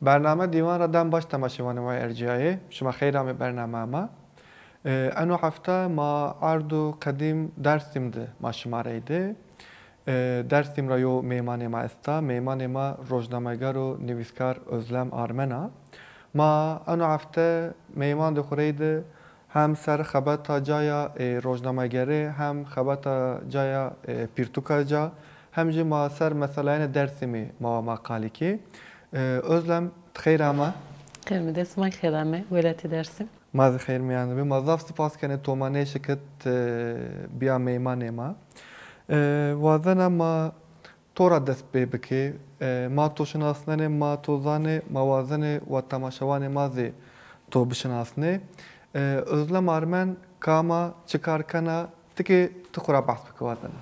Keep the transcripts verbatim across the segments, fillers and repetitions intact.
Bername dîwan ra dem baş temaşevanê ma ercîyayê. Şima xeyr amê bername ma. E, eno hefte ma erd û qedîm Dersim de ma şima reyde. E, Dersim ra yo meymanê ma esta. Meymanê ma rojnameger û nivîskar Özlem Armen a. Ma eno hefte meyman de xwu reyde hem ser xebeta caya, e, rojnamegerê, hem xebeta caya, e, pirtûka ca, hem jî ma ser meseleyêne Dersimî ma wa ma qalî kê. E, Özlem, ti xeyr ama. Xeyr mi de, sima xeyr ame, welatî Dersim. Ma zî xeyr mîyan de bê. Ma zaf sipas kenê to ma nêşikit, e, bîya meymanê ma. E, wazena ma to ra dest pê bikê. E, ma to şinasnenê, ma to zanê, ma wazenê wa temaşevanê ma zî to bişinasnê. E, Özlem Armen kam a, çi kar kena, ti kî ti xwu ra behs bikî wazena.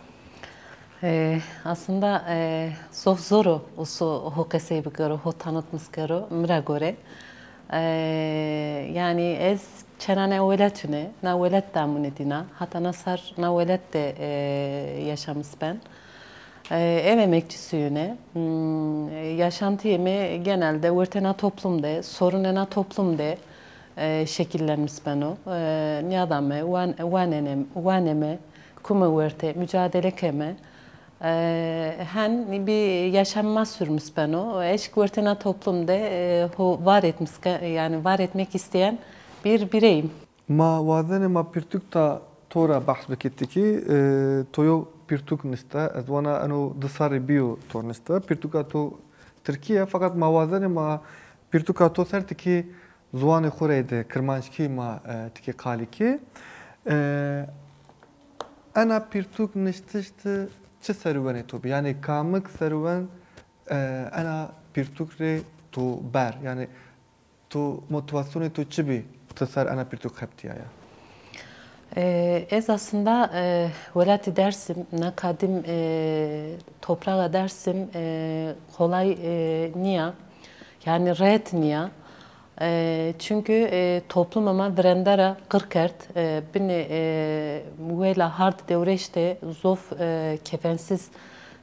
E, aslında, e, zof zor o uso ho qesey bikero, ho tanıtmış kero, mi ra gore. E, yanî ez çênane welatune, na welat de amune dîna, hata na sar na welat de, e, yaşamis ben. E, ev emekçisiyune. Hmm, yaşantiyê mi genelde wertê na toplum de, sorunê na toplum de, e, şekillenmiş beno. E, nîyada mi, wan-, wanene-, waneme, kume wertê, mücadele keme. E, hen bir yaşam ma sürmüş beno. Eşk wertê na toplum de, e, ho var etmiş ke-, yani var etmek isteyen bir bireyim. Ma wazenê ma pirtûk ta to ra behs bikî tikî. E, to yo pirtûk nişte. Ez wana eno di serrî bîyo to nişte. Pirtûka to tirkî ye, feqet ma wazenê ma pirtûka to ser tikî ziwanê xwu reyde, kirmanckî ma, e, tikî qalî kê. E, ena pirtûk niştiş de çi serûwenê to bî? Yanî kamik serûwen, e, ena pirtûk rê to ber? Yanî to motivasyonê to çi bî, ti ser ena pirtûk xebitîyaya? E, ez aslında, e, welatî Dersim, na kadim, e, toprağa Dersim, e, kolay, e, nîya. Yani rehet nîya. E, çünkü, e, toplumê ma virende ra qir kerd. E, binê, e, wêla hard dewrêş de zof, e, kefensiz,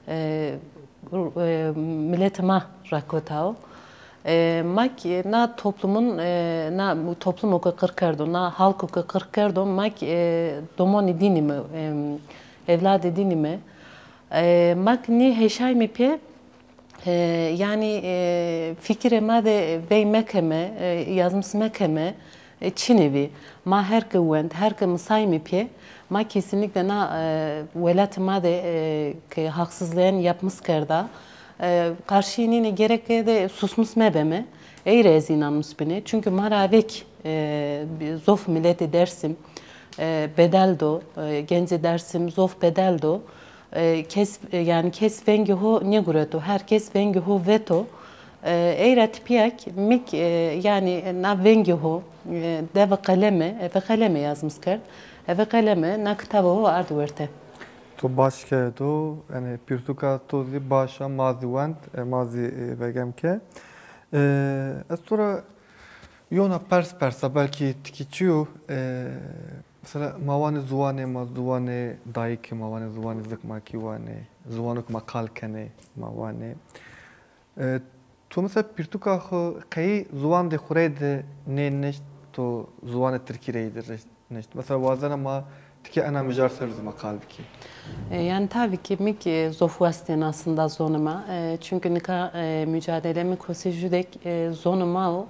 e, e, miletê ma rakotao. E, ma kî na toplumun, e, na toplumo ke qir kerdo, na halko ke qir kerdo, ma kî, e, domonê dînî mi, e, evladê dînî mi. E, ma kî nî heşay mi pê, e, yanî, e, fikirê ma de vey mekeme, e, yazmis mekeme, e, çinê vî. Ma her ke wend, her ke misaymî pê, ma kesinlikle na, e, welatê ma de, e, ke haksızlığın yapmış kerda, e, karşî nîne gereke de susmus mebeme. Ey rê ez inanmiş bine. Çünkü ma ra avêk, e, zof miletê Dersim, e, bedel do, e, gencê Dersim zof bedel do. E, kes, e, yani kes vengê ho nêgureto, her kes vengê ho veto. E, ey ra tipîya kî mi kî, e, yani na vengê ho, e, de ve qeleme, e, ve qeleme yazmis kerd. E, ve qeleme na kitavê ho ard werte. To baş kerd o, yani pirtûka to zî baş a, ma zî wend, e, ma zî, e, vegem ke. E, ez to ra yona pers persa, belkî tikî çi yo, e, mesela ma wanê ziwanê ma, ziwanê dayikî ma wanê, ziwanê zikmakî wanê, ziwano ke ma qal kenê ma wanê. E, to mesela pirtûka xo qey ziwandê xo reyde nênişt, to ziwanê tirkî reyde nişt? Mesela wazena ma tikê ena mijar ser zî ma qal bikî. E, yani tabii ki mi kî zof wastên aslında zonê ma. E, çünkü nika, e, mücadele mi kosê jû dek, e, zonê ma o.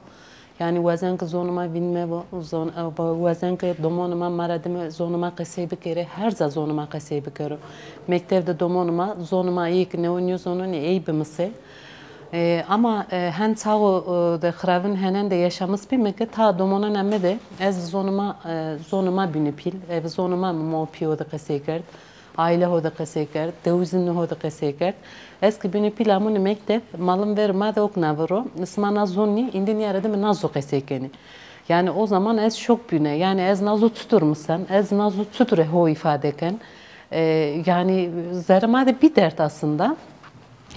Yani wazen ke zonê ma vîn mevo, zon-, e, wa-, wazen ke domonê ma ma ra dime zonê ma qesey bikerê, her ca zonê ma qesey bikero. Mektev de domonê ma, zonê ma ey ke newe nêzono nê ey bimisê. E, ama, e, hen çaxo, e, de xiravin henen de yaşamis bîme ke ta domonena mi de ez zonê ma, e, zonê ma bîne pîl, e, zonê ma mi ma pîyo de qesey kerd. Aile ho de qesey kerd, dewizin ho de qesey kerd. Ez ke bîne pîl amune mekteb, malim verê ma de ok na viro, sima na zon nî, îndî nîya ra dime na zo qesey kenê. Yani o zaman ez şok bîne. Yani ez na zo çutur misen, ez na zo çutur ho îfade ken. E, yani zerrê ma de bî dert aslında.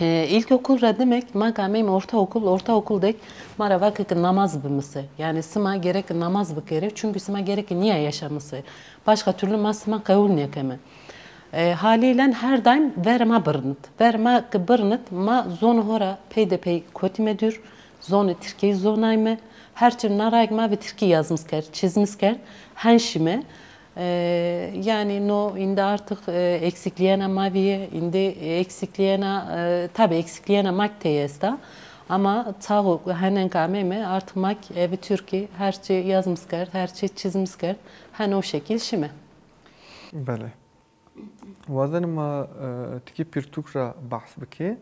E, ilkokul ra dime ke ma ke ameyme ortaokul, ortaokul de ke ma ra vake ke namaz bimise. Yani sima gereke namaz bikerê, çünkü sima gereke nîya yaşamise. Başka türlü ma sima qewul nêkeme. E, haliyle her daim verê ma birnit. Verê ma ke birnit, ma zonê ho ra pey de pey kotîme dûr. Zonê tirkî zonay mi. Her çim na rayek ma bi tirkî yazmîs kerd, çizmîs kerd, hen şîme. E, yanî no îndî artık, e, eksiklîyena ma vîye, îndî eksiklîyena, e, tabî eksiklîyena ma kî tey esta. Ama çaxo henenk ameyme, artık ma kî ebi tirkî her çi yazmîs kerd, her çi çizmîs kerd, hen o şekil şîme. Belê. Wazenê ma, e, tikî pirtûk ra behs bikê.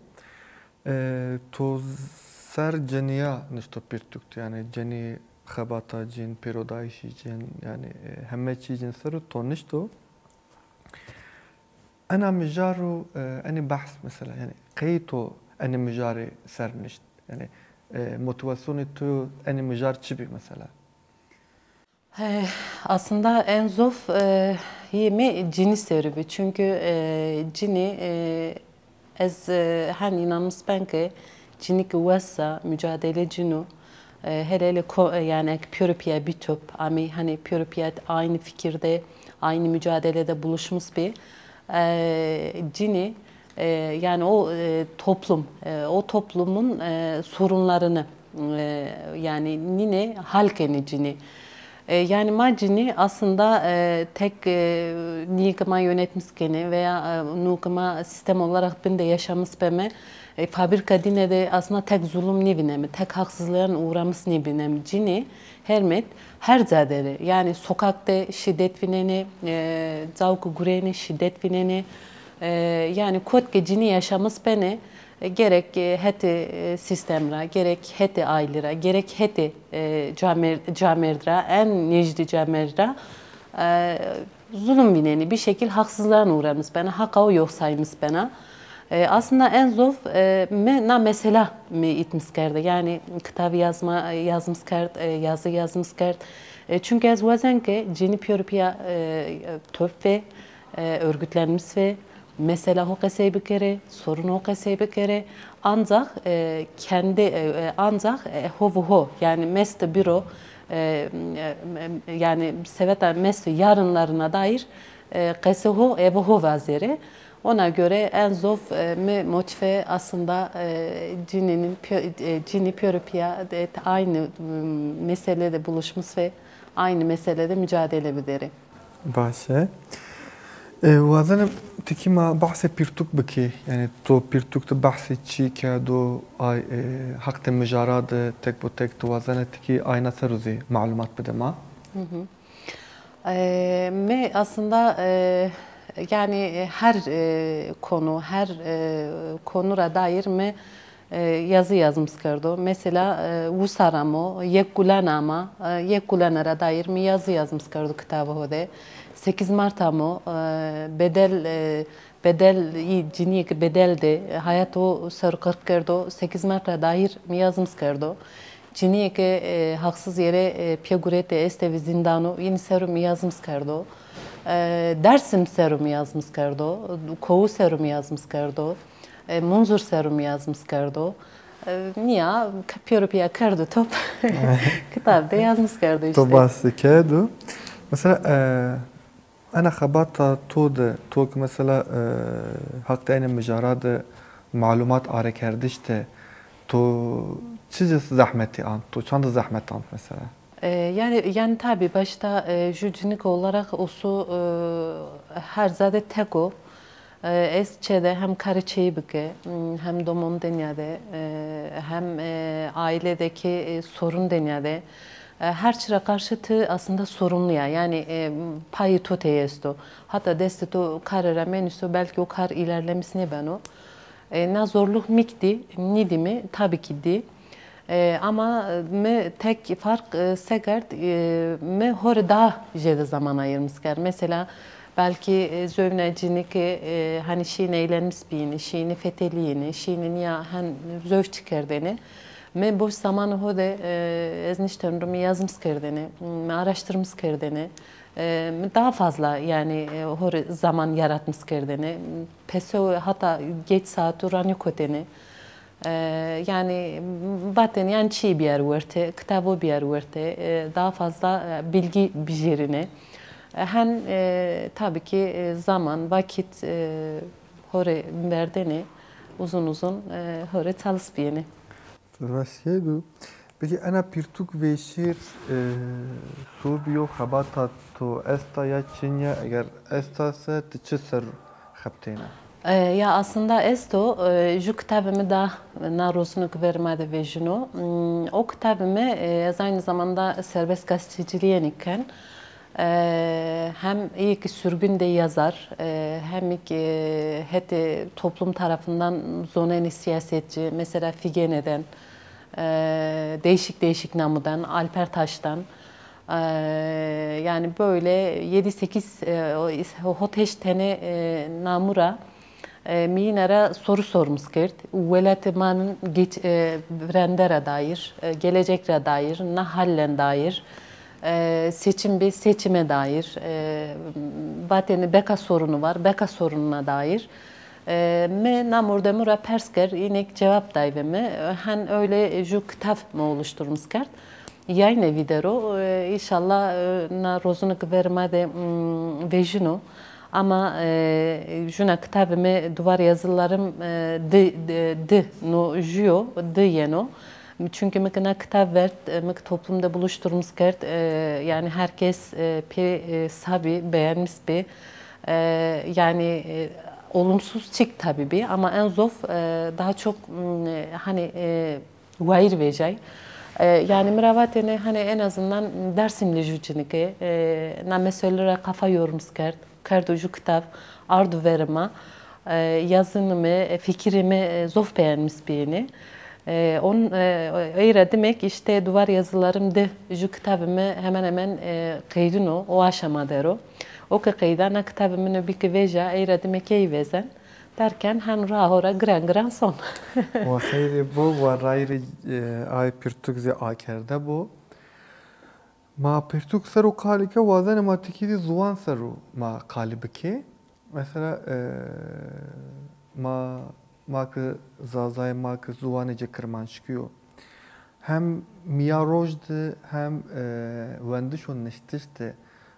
E, to ser cinîya nişto pirtûk de, yanî cinî, xebata cin, pêrodayîşî cin, yanî, e, heme çî cin ser o to nişto. Ena mijar û, e, enê behs mesela, yanî qey to enê mijarî ser nişt? Yanî, e, motîvasyonê to enê mijar çi bî mesela? He, aslında en zof, e, yê mi cinî serî bi. Çünkü, e, cinî, e, ez, e, hen înanmîs ben ke cinî ki wes a, mücadele cin o. E, hele hele ko-, e, yanî ek pêro pîya bî top, amî hani pêro pîya aynı fikirde, aynı mücadelede buluşmîs bî. E, cinî, e, yanî o, e, toplum, e, o toplumun, e, sorunlarını, e, yanî nîne hal kenê cinî. E, yanî ma cinî aslında, e, tek, e, nîyê ke ma yönetmîs kenê veya, e, nû ke ma sistem olarak bin de yaşamîs beme, e, fabrîka dîne de aslında tek zulum nêvîneme, tek haksızlığın uğramîs nêvîneme. Cinî hermet her ca de rê. Yanî sokak de şîdet vînenê, e, cawo ke gureyêne şîdet vînenê. E, yanî kot ke cinî yaşamîs benê, e, gerek, e, hetê, e, sîstem ra, gerek hetê aîlî ra, gerek hetê, e, camêrd, camêrd ra, en nêjdî camêrd ra, e, zulum vînenê, bir şekil haksızlığa uğramîs bena, haqa o yox saymîs bena. E, aslında en zof, e, mi na mesela mi îtmîs kerde. Yanî kitabî yazma, yazmîs kerd, e, yazı yazmîs kerd. E, çünkü ez wazen ke cinî pêro pîya, e, top vê, e, örgütlenmîs vê, mesela ho qesey bikerê, sorun ho qesey bikerê. Ancak, e, kendi, e, e, ancak, e, ho ve ho, yanî mest biro, e, e, e, yanî seveta mest yarınlarına dair, e, qese ho, eve ho vazêrê. Ona göre en zof, e, mi motive aslında, e, cinînin pê-, e, cinî pêro pîya de aynı, m, meselede buluşmîs ve aynı meselede mücadele biderê. Baş e. E, wazenim tikî ma behsê pirtûk bikî. Yanî to pirtûk de behsê çî kerdo, ay, e, heqdê mijara de tek bo tek tu wazene tikî ayna ser o zî malumat bide ma. E, mi aslında, e, yanî, e, her, e, konu, her, e, konu ra dair mi, e, yazı yazmîs kerdo. Mesela, e, Wusar amo, Yek Gulen ama, e, Yek Gulene ra dair mi yazı yazmîs kerdo kitabê ho de. Sekiz Mart amo, e, bedel, e, bedel, î cinîyê ke bedel de, e, hayat o ser qirp kerdo. Sekiz Mart ra dair mi yazmîs kerdo. Cinîyê ke, e, haksız yere, e, pîya guretê estê vi zîndano, yînî ser o mi yazmîs kerdo. E, Dersim ser o mi yazmîs kerdo. Kowu ser o mi yazmîs kerdo. E, Munzur ser o mi yazmîs kerdo. E, nîya ke pêro pîya kerdo top. Kitab de yazmîs kerdo îşte. To behs kerdo. Mesela, e, ena xebata to de, to ke mesela, e, heqdê enê mijara de malumat arekerdiş de to çi zehmetî ant, to çand zehmet ant mesela? E, yanî, yanî tabî başta, e, ju cinîke olarak usu, e, her ca de tek o. E, ez çê de hem karê çêyî bike, m, hem domon de nîyade, e, hem, e, ailedeki, e, sorun de nîyade. E, her çi ra karşı ti aslında sorumlu ya. Yanî, e, payê to tey esto. Hatta destê to karê ra menîso, belkî o kar ilerlemîs nêbeno. E, na zorluk mi kî dî, nîdî mi, tabî kî dî. E, ama mi tek fark, e, se kerd, e, mi ho rê daha jêde zaman ayırmîs kerd. Mesela, belkî, e, zovna cinî ke, e, hani şîn eylenmîs bîyîne, şînî fetelîyêne, şînî nîya hen zov çi kerdêne. Mi boş zamanê ho de, e, ez nişteno ro mi yazmîs kerdêne, mi araştırmîs kerdêne. E, mi daha fazla, yanî, e, ho rê zaman yaratmîs kerdêne. Pesewe hatta geç saatu ra nêkotêne. E, yanî vatêne, yanî çîyê bîyar werte, kitabo bîyar werte, e, daha fazla, e, bilgi bijêrîne. E, hen, e, tabî kî, e, zaman, vakit, e, ho rê verdêne, uzun uzun, e, ho rê çalis bîyêne. Rastîye do. Peki ena pirtûk vêşêr, e, sobî yo xebata to esta ya çin ya? Eger esta se ti çi ser xebitêne? E, ya aslında esto, e, ju kitabê mi da na rozunê ki verê ma de vejîno. Hmm, o kitabê mi, e, ez aynı zamanda serbest gazeteciliğe niken. E, hem iyi ki sürgün de yazar, e, hem ki hetê toplum tarafından zonenê siyasetçi, mesela Figene'den, e, değişik değişik namudan, Alper Taş'tan, e, yani böyle yedi sekiz, e, o is-, hot heşt tene, e, namura, e, mi yine ra soru sorumuz kerd. Welatê ma geç-, e, virende ra dair, e, gelecek ra dair, na hallen dair, e, seçim bi seçime dair, e, vatêne beka sorunu var, beka sorununa dair. E, mi na mordemû ra pers kerd, înek cewab day ve mi. E, hen öyle ju kitab mi oluşturmîs kerd. Yayın evi der o. E, înşallah, e, na rozunê ki verê ma de, mm, vejîno. Ama, e, juna kitabê mi Duvar Yazılarım, e, di, di, di no ju yo, di yeno. Çünkü mi ki na kitab verd, e, mi ki toplum de buluşturmîs kerd, e, yani herkes, e, pê, e, sa bî, beğenmîs bî. E, yani, e, olumsuz çik tabii bir ama en zof, e, daha çok, m, e, hani, e, wayîr vejay. E, yani mi ra vatêne hani en azından Dersimli ju cinike, e, na mesele ra kafa yormîs kerd, kerdo ju kitab, ardo verê ma, e, yazınê mi, e, fikirê mi, e, zof beğenmîs bîyêne. E, on, e, ey ra dimek işte Duvar Yazılarım de ju kitabê mi hemen hemen, e, qeydino, o aşama der o. O ke qeyda na kitabê mi no bî ki veja, ey ra dime key vezen. Derken hen ra ho ra giran giran son. Wa xeyrê bo, wa rayîrê, e, ay pirtûk zî akerde bo. Ma pirtûk ser o qalî ke wazenê ma tikî zî ziwan ser o ma qalî bikê. Mesela, e, ma, ma ki Zazayê ma ki ziwanê ci kirmanckî yo. Hem mîya roj de hem, e, wendiş û niştiş de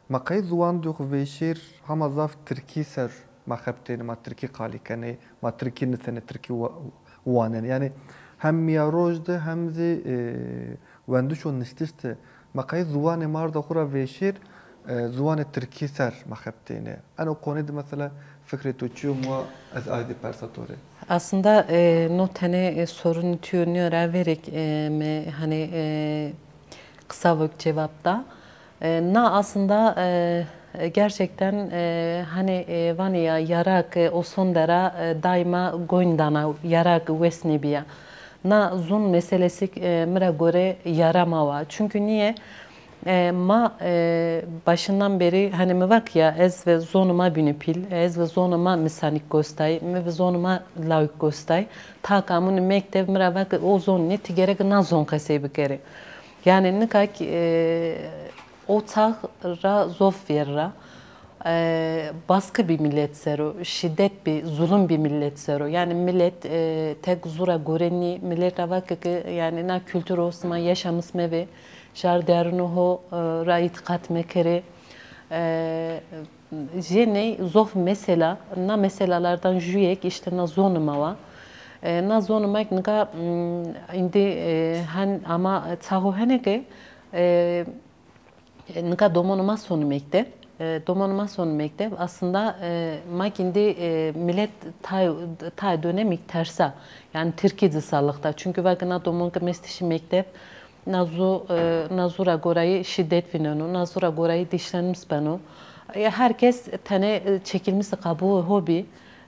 ma qey ziwan de xwu vêşêr hema zaf tirkî ser ma xebitêne, ma tirkî qalî kenê, ma tirkî nisenê, tirkî wa-, wanenê. Yanî hem mîya roj de hem zî, e, wendiş û niştiş de ma qey ziwanê ma arda xwu ra vêşêr, e, ziwanê tirkî ser ma xebitêne. Eno qonê de mesela fikrê to çi yo, ma ez aydê persa to rê. Aslında, e, no tene, e, sorunê to yo nîyo ra verêk, e, mi hani, e, qisa vok cewab da. E, na aslında, e, e, gerçekten, e, hani, e, vanê ya yara ke o son dera, e, daima goyn dana, yara ke wes nêbîya. Na zon meselesi, e, mi ra gore yara ma wa. Çünkü niye? E, ma, e, başından beri, hani mi va ki ya, ez ve zonê ma bîne pîl, ez ve zonê ma mi sanîk gostay, mi ve zonê ma lawik gostay. Ta ke amûne mektev mi ra va ki o zon nê, ti gereke na zon qesey bikerê. Yanî nika ki, e, o çax ra zof vîyerê ra. E, baskı bi millet ser o, şîdet bi, zulum bi millet ser o. Yanî millet, e, tek zu ra gore nî, millet ra va ki, ki, yanî na kultur o sima yaşamîs mevê, jar dîyarûnê ho, e, ra îtîqat mekerê. E, jê ney zof mesela, na meselalardan juyêk işte na zonê ma wa. E, na zonê ma ki nika, m, îndî, e, hen ama çax o henê ke, e, E, nika domonê ma sonê mekteb. E, domonê ma sonê mekteb. Aslında, e, ma ki îndî, e, millet tay, tay dönemîk tersa. Yanî tirkî ci salixta. Çünkü va ki na domon ke mestişî mekteb, na zu, e, na zu ra gorayî şîdet vîneno, na zu ra gorayî dişlenmîs beno. E, herkes tene, e, çekilmîsî qabuğê ho bî.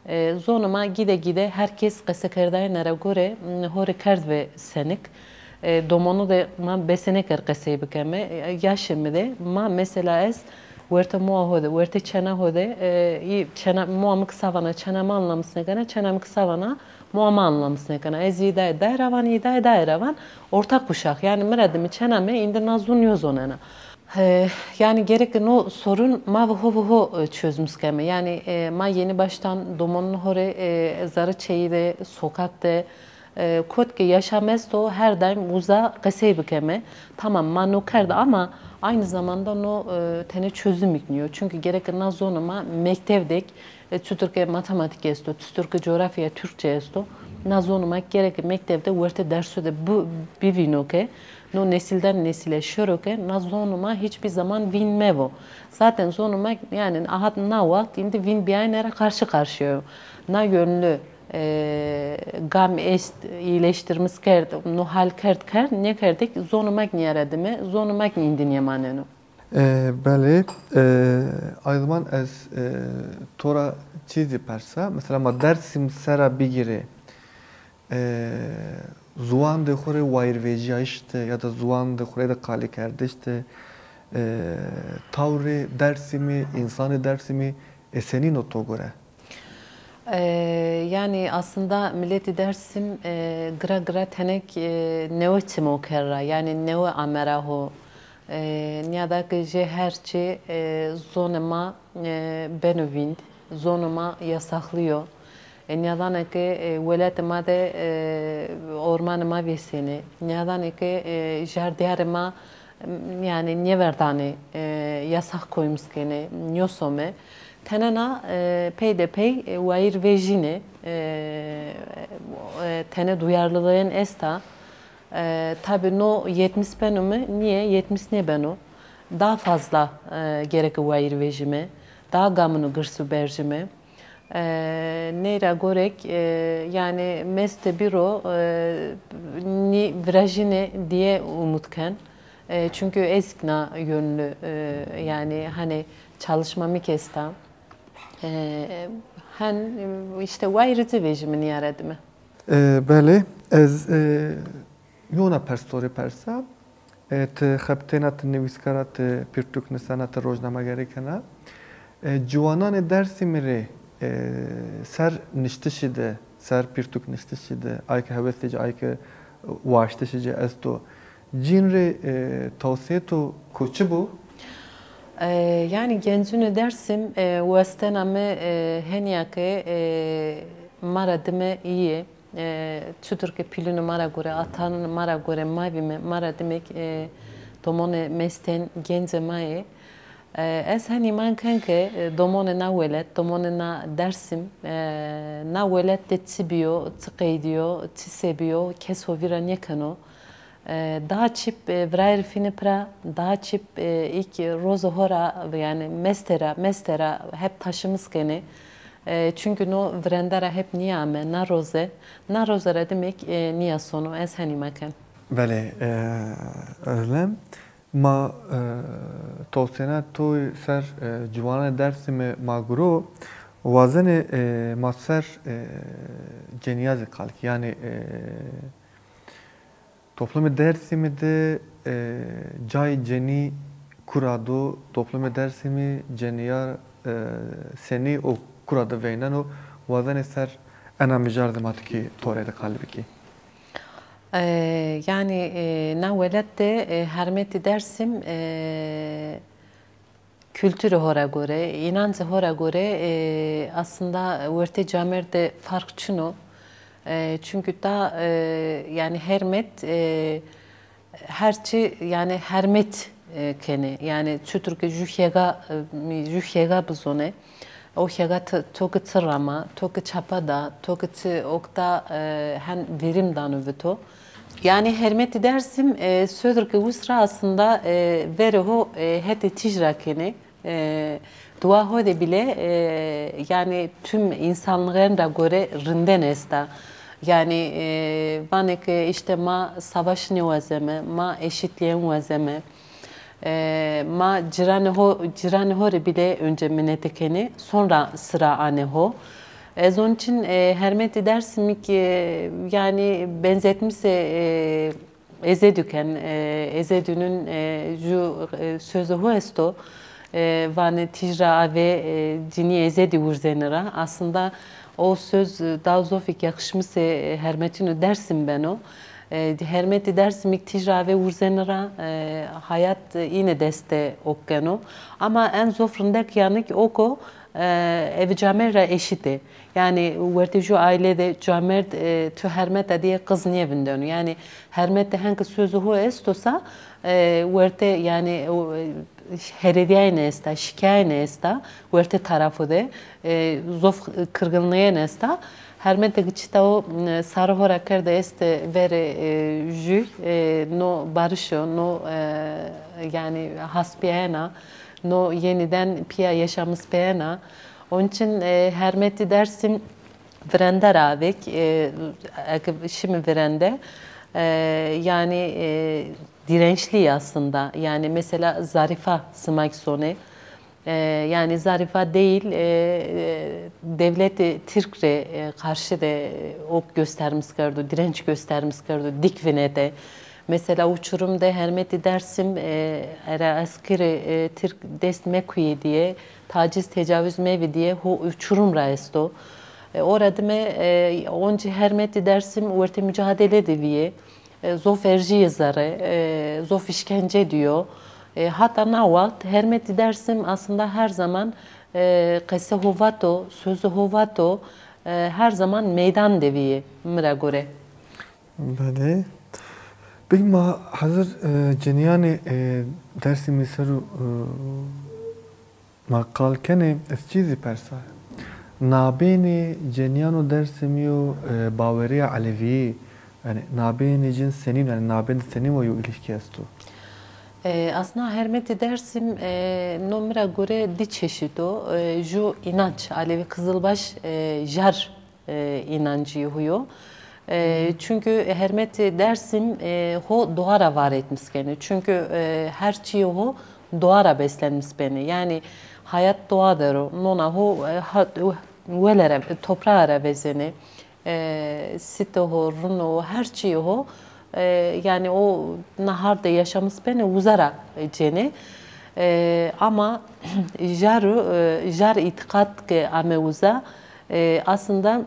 E, zonê ma gîde gîde herkes qesekerdayene ra gore, m, ho rê kerd ve senik. E, domonû de ma besenêker qesey bikeme. E, yaşê mi de ma mesela ez wertê moa ho de, wertê çena ho de, e, î çena, moa mi ki sa vana çena mi anlamîs nêkena, çena mi ki sa vana moa mi anlamîs nêkena. Ez î dayê dayê ra van, î dayê dayê ra van. Orta kuşak. Yanî mi ra dime çena mi îndî na zû nîyozonena. E, yanî gereke no sorun ma ve ho ve ho, e, çözmüs keme. Yanî, e, ma yeni baştan domonûnê ho rê, e, zerrê çeyî de, sokak de, e, kot ke yaşam esto, her daim uza qesey bikeme. Tamam, ma no kerd ama aynı zamanda no, e, tene çözümik nîyo. Çünkü gereke na zonê ma mektev dek, e, çutur ke matematik esto, çutur ke coğrafya, Türkçe esto, Na zonê ma gereke mekteb de, wertê dersu de bi-, bivîno ke, no nesilden nesile şiro ke, na zonê ma hiçbir zaman vîn mevo. Zaten zonê ma, yanî, ahat na waxt îndî vîn bîyayne ra karşı karşıya yo. Na yönlü, e, gam eşt, iyileştirmiş kerd, no hal kerd kerd, nêkerdek zonê ma nîyara dime, zonê ma îndî nêmaneno. E, belê, e, ay zaman ez, e, to ra çî zî persa. Mesela ma Dersim sera bigîrê, e, ziwandê xo rê wayîrvejîyayîş de ya da ziwandê xo rê de qalîkerdiş de, e, tawrê Dersimî, însanê Dersimî, e, senîn o to gore? E, yanî aslında miletî Dersim, e, gira gira tenek, e, newe çimo kerra, yanî newe amera ho. E, nîyada ke jê her çî, e, zonê ma, e, beno vînd, zonê ma yasaxlîyo. E, nîyadane ke, e, welatê ma de, e, ormanê ma vêsênê. Nîyadane ke, e, jardîyarê ma, m, yanî nêverdanê, e, yasax koymuşkenê, nêsome. Tenena, e, pey de pey, e, wayîr vejînê, e, e, tene duyarlılığın esta. E, tabi no yetmiş beno mi? Niye? Yetmiş nêbeno. Daha fazla, e, gereke wayîr vejîme. Daha gamino girsu berjîme. E, ney ra gorek, e, yanî meste bîro, e, nî virajîne diye umut ken. E, çünkü ez na yönlü, e, yanî hani çalışma mi ki esta. E, hen, işte, wayîrê ci vejîme nîyara dime. E, belê, ez, e, yona pers to rê persa. E, ti xebitêna, ti nivîskar a, ti pirtûk nisena, ti rojnamegerî kena. E, ciwananê Dersimî rê, e, ser niştişî de, ser pirtûk niştişî de, ay ke hewesê ci, ay ke waştişê ci esto, cîn rê, e, tawsiyê to koçi bo? E, yanî gencûnê Dersim, e, westena mi, e, henîya ke, e, ma ra dime îyê. E, çutur ke pîlûnê ma ra gore, atanê ma ra gore ma vîme, ma ra dime ke, e, domonê mestên gencê ma yê. E, ez hen îman ken ke, e, domonê na welat, domonê na Dersim, e, na welat de çi bîyo, çi qeydîyo, çi se bîyo, kes ho vîra nêkeno. E, daha çîp, e, virayîr fînê pira, daha çîp, e, îk rozê ho ra, yanî meste ra, meste ra hep taşimis kenê. E, çünkü no virende ra hep nîyame, na roze, na roze ra dime ke, e, nîya sono, ez hen îma ken. Belê, e, Özlem, ma, e, tawsêna to ser, e, ciwananê Dersimî ma guro, wazenê, e, ma ser, e, cenîya zî qal kî. Yanî, e, toplumê Dersimî de, e, cayê cenî kura do, toplumê Dersimî cenîya, e, senî û kura de veyneno, wazenê ser ena mijar de ma ti kî to rê de qal bikî. E, yanî, e, na welat de, e, hermetî Dersim, e, kulturê ho ra gore, înancê ho ra gore, e, aslında wertê camêrd de farq çin o. E, çünkü ta, e, yanî hermet, e, her çî, yanî hermet, e, kenê. Yanî çutur ke jû hêga, e, jû hêga bizonê. O hêga ti, to ke çi rama, to ke çapa da, to ke çi okta, e, hen verim dano vi to. Yanî hermetî Dersim, e, sodir ke wis ra aslında, e, verê ho, e, hetê tîj ra kenê. E, dua ho de bile, e, yanî tüm insanlığın ra gore rinden esta. Yanî, e, vanê ke işte ma savaş nêwazeme, ma eşitliğin wazeme. E, ma ciranê ho, ciranê ho rê bile önce minete kenê, sonra sıra anê ho. Ez onun için, e, hermetî Dersimî kî, yanî benzetmişse, e, Ezedü ken, e, Ezedünün, e, ju, e, sözü ho esto, e, vanê tîj ra ave, e, cinî Ezedî wurzenî ra. Aslında o söz, e, daha zofik yakışmışse, e, hermetînû Dersim beno. E, hermetî Dersimî kî tîj ra ave wurzenî ra, e, hayat, e, îne dest de ok keno. Ama en zof rindek yanî kî oko, e, eve camêrd ra eşît ê. Yanî wertê jû aîle de camêrd, e, tu hermeta dîye qiz nêvindeno. Yanî hermete henke sözü ho esto sa, e, wertê yanî, o, e, herêdîyayne esta, şikîyayne esta, wertê tarafo de, e, zof kırgınlığın esta. Hermetê ki çita o, e, sare ho ra kerde estê verê, e, jü, e, no barış o, no, e, yani haspiyayena, no yeniden piya yaşamız peyena. Onun için, e, Hermetî Dersim virende ra avêk, e, eke şimi virende, e, yani, e, dirençli aslında. Yani mesela zarifa simak sonê. E, yani zarifa değil, e, e, devleti Türk re, e, karşı de, e, ok göstermiş kerdo, direnç göstermiş kerdo, dik vinete. Mesela uçurum de Hermetî Dersim, e, era askeri, e, Türk dest mekuye diye, taciz, tecavüz mevi diye ho uçurum ra esto. E, ora dime, e, onci Hermetî Dersim wertê mücadele de viye. E, zof erjîyê zerre, e, zof işkence diyo. E, hata na waxt Hermetî Dersim aslında her zaman, e, qese ho vato, sözü ho vato, e, her zaman meydan de vîyê, mi ra gore. Belê. Peki ma hazir, e, cenîyanê, e, Dersimî ser û, e, ma qal kenê, ez çî zî persa. Nabênê cenîyano Dersimî û, e, bawerîya Elewîyî, yani nabênê cin senîn, yani nabên de senî wa yo îlişkî esto? E, aslında Hermetî Dersim, e, no mi ra gore di çeşit o. E, ju inanç, Alevi Kızılbaş, e, jar e, inancî huyo. E, çünkü Hermetî Dersim, e, ho doğa ra var etmiş kenê. Çünkü, e, her çîyê ho doğa ra beslenmiş benê. Yani hayat doğa der o. Nona ho, e, ha, wele ra, toprağa ra vezenê. E, site ho, rino ho, her çîyê ho, e, yani o nahar de yaşamış benê, uza ra, e, cenê. E, ama jar, e, jar îtîqat ke ame uza, e, aslında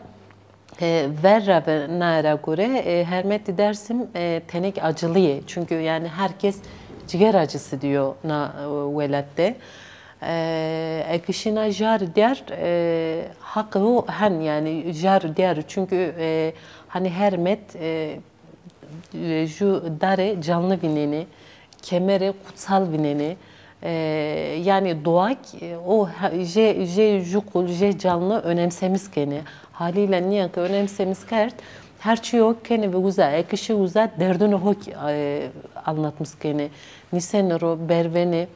E, ver ra ve naye ra gore, e, Hermetî Dersim, e, tenek acılıyê. Çünkü yani herkes ciger acısı diyor na, e, welatte. E, eke şina jar diyar, e, haqı ho hen yani jar diyar. Çünkü, e, hani Hermet, e, e, ju dare canlı vinenê, kemere kutsal vinenê. E, yani doğa, e, o ha-, je, je ju kul, je canlı önemsemiş kenê. Haliyle niya ki önemsemiş kerd, her çî ho kenê ve uza, ekişê uza, derdunê ho, e, anlatmış kenê. Nîsenê ro, bervenê.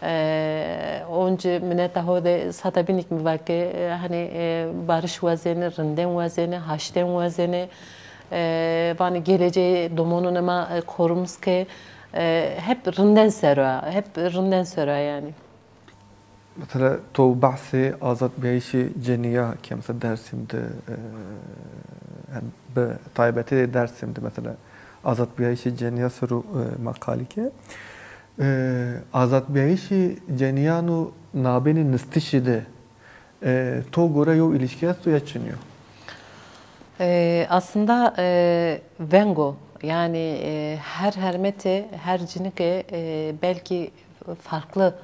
E, onci mineta ho de sata bînik mi vake, e, hani, e, barış wazenê, rinden wazenê, haşten wazenê. E, vanê geleceğê domonunê ma, e, korumuz ke, e, hep rinden ser o, hep rinden ser o yani. Mesela to behsê azadbiyayîşê cenîya ke mesela Dersim de, e, hem bi taybetî de Dersim de mesela azadbiyayîşê cenîya ser o, e, ma qalî ke. E, azadbiyayîşê cenîyan û nabênê nistişî de, e, to gore yew îlişkî esto ya çin yo? E, aslında, e, veng o. Yani, e, her hermete, her cinike, e, belki farklı,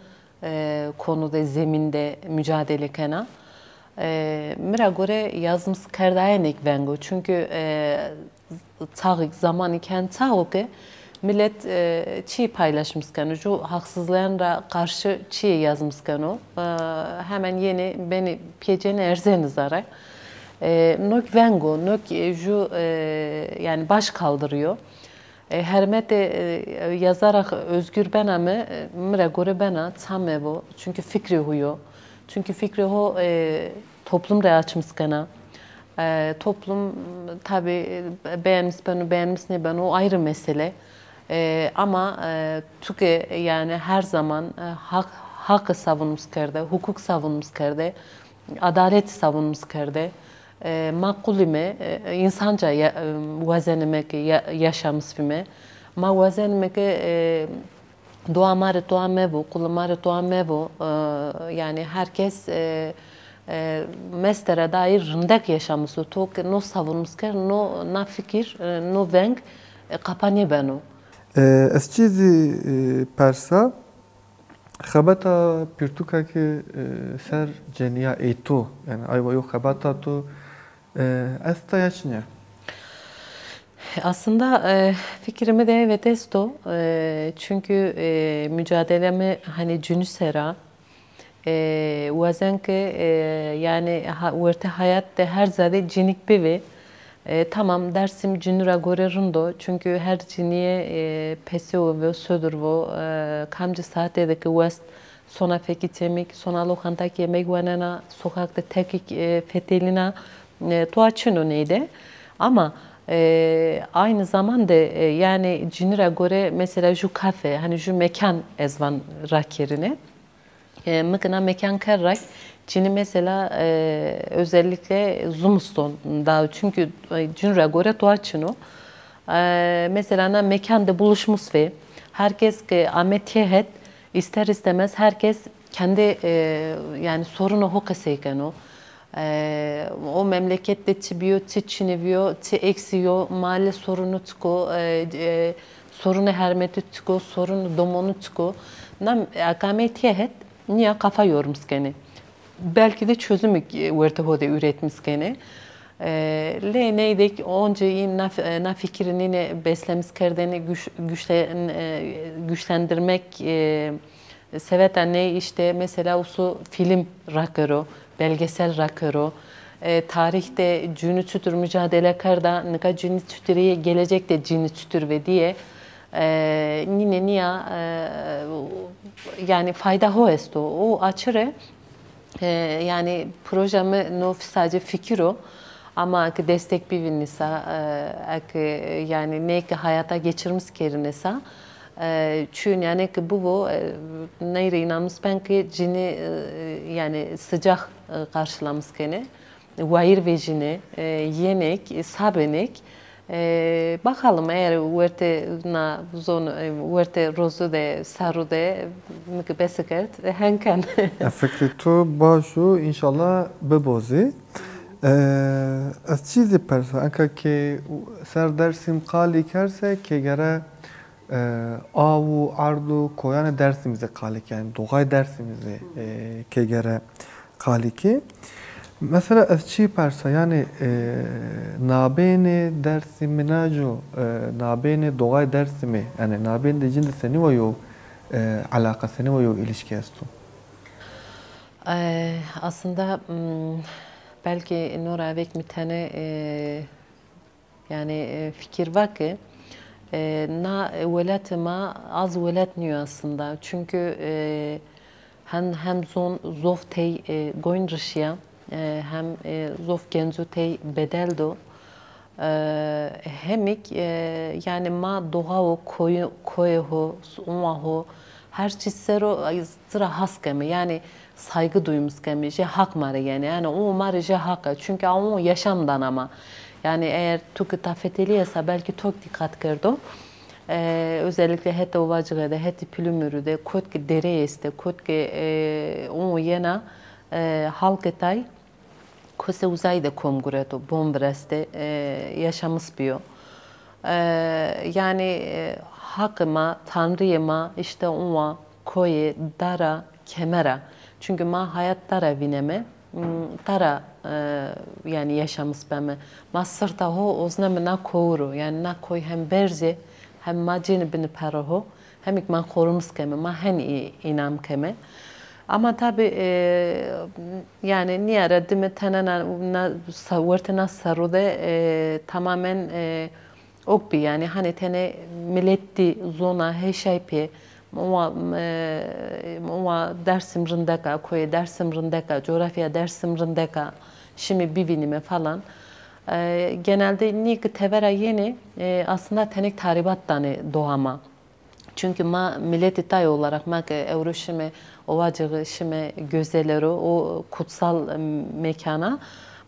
e, konuda, zeminde mücadele kena. E, mi ra gore yazmış kerdayenek veng o. Çünkü, e, çağ, zamanî ken çağ o ke millet, e, çî paylaşmış keno, ju haksızlayan ra karşı çî yazmış keno. E, hemen yenî benî piyeceni erzenî zare. E, nok veng o, nok, e, ju, e, yani baş kaldırıyor. E, hermete, e, yazara Özgür bena mi, e, mi ra gore bena, çame bo. Çünkü fikri huyo. Çünkü fikri ho, e, toplum re açmış kena. E, toplum tabi, e, beğenmiş beno, beğenmiş nêbeno, o ayrı mesele. E, ama, e, Türkiye yani her zaman, e, hak, hakkı savunmuş kerde, hukuk savunmuş kerde, adalet savunmuş kerde. E, ma qulîme, e, insanca ya-, e, wazenime ke ya-, yaşamış bîme. Ma wazenime ke, e, doğa ma rê doğa mebo, qulê ma rê doğa mebo. E, yani herkes, e, e, mestere dair rindek yaşamış o. To ke no savunmiş ker, no na fikir, e, no veng, e, qapa nêbeno. E, ez çî zî, e, persa, xebata pirtûka ke, e, ser cenîya ê to, yani aywa yo xebata to, e, esta ya çin ya? Aslında, e, fikrê mi de evet esto. E, çünkü, e, mücadele mi hani cünü sera, E, wazen ke, e, yani ha, wertê hayat de her zade cinik bivê. E, tamam, Dersim cinu ra gore rind o. Çünkü her ciniye, e, pesew vo, sodir vo, e, kamci saate de ki west, sona fekî çemik, sona lokantak yemek wanena, sokak de tekik, e, fetelîna, e, toa çin o neyde. Ama, e, aynı zaman de, e, yani cini ra gore mesela ju kafe, hani ju mekan ez van rakerine. E, mi ki na mekan kerrak, cini mesela, e, özellikle zumiston da, çünkü, e, cin ra gore toa çin o. E, mesela na mekan de buluşmus ve, herkes ki ame tê het, ister istemez herkes kendi, e, yani sorunu ho qesey keno. E, o memleket de çi biyo, çi çinî biyo, çi eksiyo, mahalle sorunu çik o, e, e, sorunu hermeti çik o, sorunu domonu çik o. Na, e, ame tê het, niya kafa yormis kenê. Belki de çözümü, e, wertê ho de üretmis kenê. E, lê ney de ki onca în na, e, na fikirî nîne beslemis kerdene, güç-, güçlen-, e, güçlendirmek, e, seveta ney işte mesela usu film rakero, belgesel rakero. E, tarihte cünü çutur mücadele kerda, nika cünü çutur, gelecekte cünü çutur ve diye, e, nîne niya, e, yani fayda ho esto. O açire, e, yani projemi no sadece fikir o. Ama eke destek bivînîsa, e, eke, yani ney ki hayata geçirmiş kerînîsa, e, çün yani ki bivo, e, ney rê inanmiş ben ki cini, e, yani sıcak, e, karşılamış kenê. Wayir vejînê, e, yenêk, e, sabênêk. E, bakalım, eğer wertê na zon, e, wertê rozu de, serru de, mi ki bese kerd, e, hen ken. E, fikrê to baş o, înşallah bibozî. E, ez çî zî persa, eka ke ser Dersim qalî kerse ke gere, e, aw û erd û koyanê Dersimî zî qalî ke, yani doğay Dersimî zî, e, ke gere qalî ke. Mesela ez çî persa, yani, e, nabênê Dersimînaco, e, nabênê doğay Dersimî, yani nabên de cin de senî wa yo, e, alaqa, senî wa yo ilişkî esto? E, aslında, m, belki nora vek mi tene, e, yani, e, fikir va ke, e, na, e, welatê ma az welat nîyo aslında. Çünkü, e, hem, hem zon, zof tey, e, goyn rişîya, e, hem, e, zof gencu tey bedel do. E, hemik, e, yani ma doğa o, koyu, koyê ho, unwa ho, her çî ser o, ay, zira has keme. Yani saygı duymuş keme. Jê hak ma rê yene. Yani o ma rê jê hak a. Çünkü o yaşam dana ma. Yani eğer tu ki tafetelî esa belki çok dikkat kerdo. E, özellikle hete Ovacığı de, hete Pülümürü de, kot ki dere este, kot ki, e, o yena, e, halkê tay, kose uzay de kom gureto, bom vireste, e, yaşamis biyo. E, yani, e, haqê ma, tanriyê ma, işte unwa, koyê, dara, kemera. Çünkü ma hayat dara vîneme, m, dara, e, yani yaşamis beme. Ma sirta ho ozneme na kowu ro, yani na koy hem berze, hem ma cênê binî perê ho. Hemik ma korumis keme, ma hen î-, înam keme. Ama tabi, e, yani nîya ra dime tena na, na sa-, wertê na serru de, e, tamamen, e, ok bî. Yani hanê tenê milet dî zona heşay pê. Uwa, e, uwa Dersim rindek a, koyê Dersim rindek a, coğrafya Dersim rindek a, şimê bivînîme falan. E, genelde nî ki tevera yenê, e, aslında tenik tahribat danê doğa ma. Çünkü ma milletî tay olarak ma ke ewro şime Ovacığı, şime Gözelero, o kutsal, e, mekana,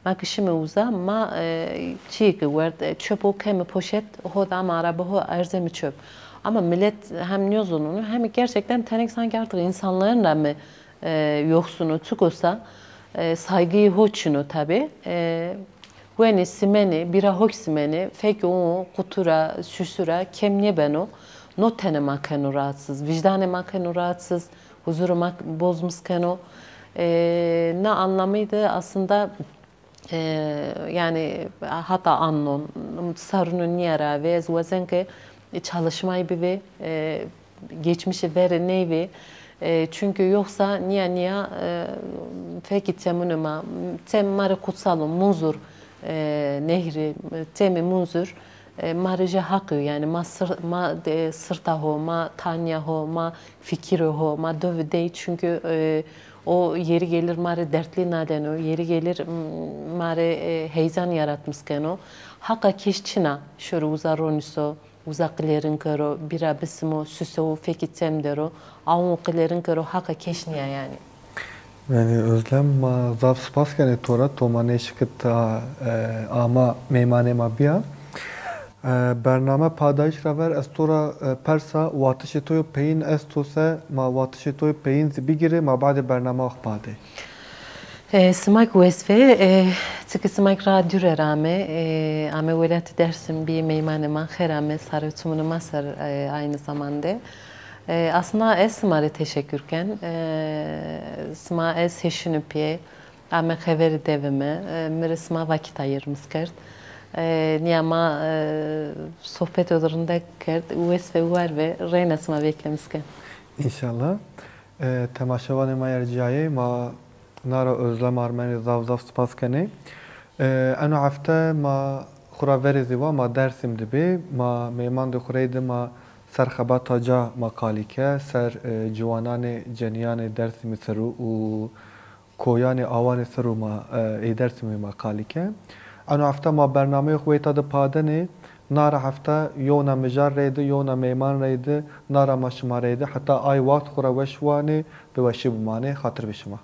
ma ke şime uza, ma, e, çîyê ke werd, e, çöp o keme poşet, ho da ama araba ho erzemi çöp. Ama millet hem nêzonûnû hem gerçekten tenek sanki artık insanların da mı, e, yoksunu, çik o sa, e, saygıyı ho çin o tabi. E, Wenê, simenê, bîra hok simenê, fekê o qutu ra, süsü ra kem nêbeno. No tene ma keno rahatsız, vicdanê ma keno rahatsız, huzurê ma bozmis keno. E, na anlamî de aslında, e, yani hata annon, sarunû nîya ra ve, ez wazen ke çalışmayî bivê, e, geçmişê verê ney ve, E, çünkü yoksa niya niya, e, fekî çemunê ma, çem ma rê kutsal o, Munzur, e, nehri, çemê Munzur, e, ma rê jê haqî yo, yanî ma sir-, ma, e, sirta ho, ma tanya ho, ma fikirê ho, ma dovî dey, çünkü, e, o yeri gelir ma rê dertlî nadeno, yeri gelir, m-, ma rê, e, heyecan yaratmış keno. Haqa keş çin a, şorê uza ronîso, uza qilêrin kero, bîra bisimo, suso, fekî çem der o, awo qilêrin kero, haqa keş nîya yanî. Yanî Özlem, ma zaf spas kenê to ra, to ma nêşikit ta, e, ama meymanê ma bîya. E, bername padayîş ra ver ez to ra, e, persa, watişê to yo peyîn esto se, ma watişê to yo peyîn zî bigîrê, ma badê bername xo padê. E, sima ki wes ve, e, çiki sima ki ra dûre ra ame, e, ame welatê Dersim, bî meymanê ma, xêr ame sarê çimunê ma ser, e, aynı zamande. E, aslında ez sima rê teşekkür ken. E, sima ez heşînû pîyê, ame xeverê devê mi, e, mi rê sima vakit ayırmış kerd. E, niya ma, e, sohbet rindek kerd, wes ve war ve, reyna sima beklemiş ken. İnşallah. E, temaşevanê ma erciyayê, ma na ra Özlem Armenî zaf zaf spas kenê. E, eno hefte ma xwu ra verê zî wa ma Dersim de bê. Ma mêmandê xwu reyde ma ser xebata ca ma qalî ke, ser, e, ciwananê, cenîyanê Dersimî ser o û koyanê, awanê ser o ma, e, ê Dersimî ma qalî ke. Eno hefte ma bernameyê xwu weyta de padenê. Na ra hefte yewna mijar reyde, yewna mêman reyde, na ra ma şima reyde. Heta ay wext xwu ra weş wanê, bi weşî bimanê, xatir bi şima.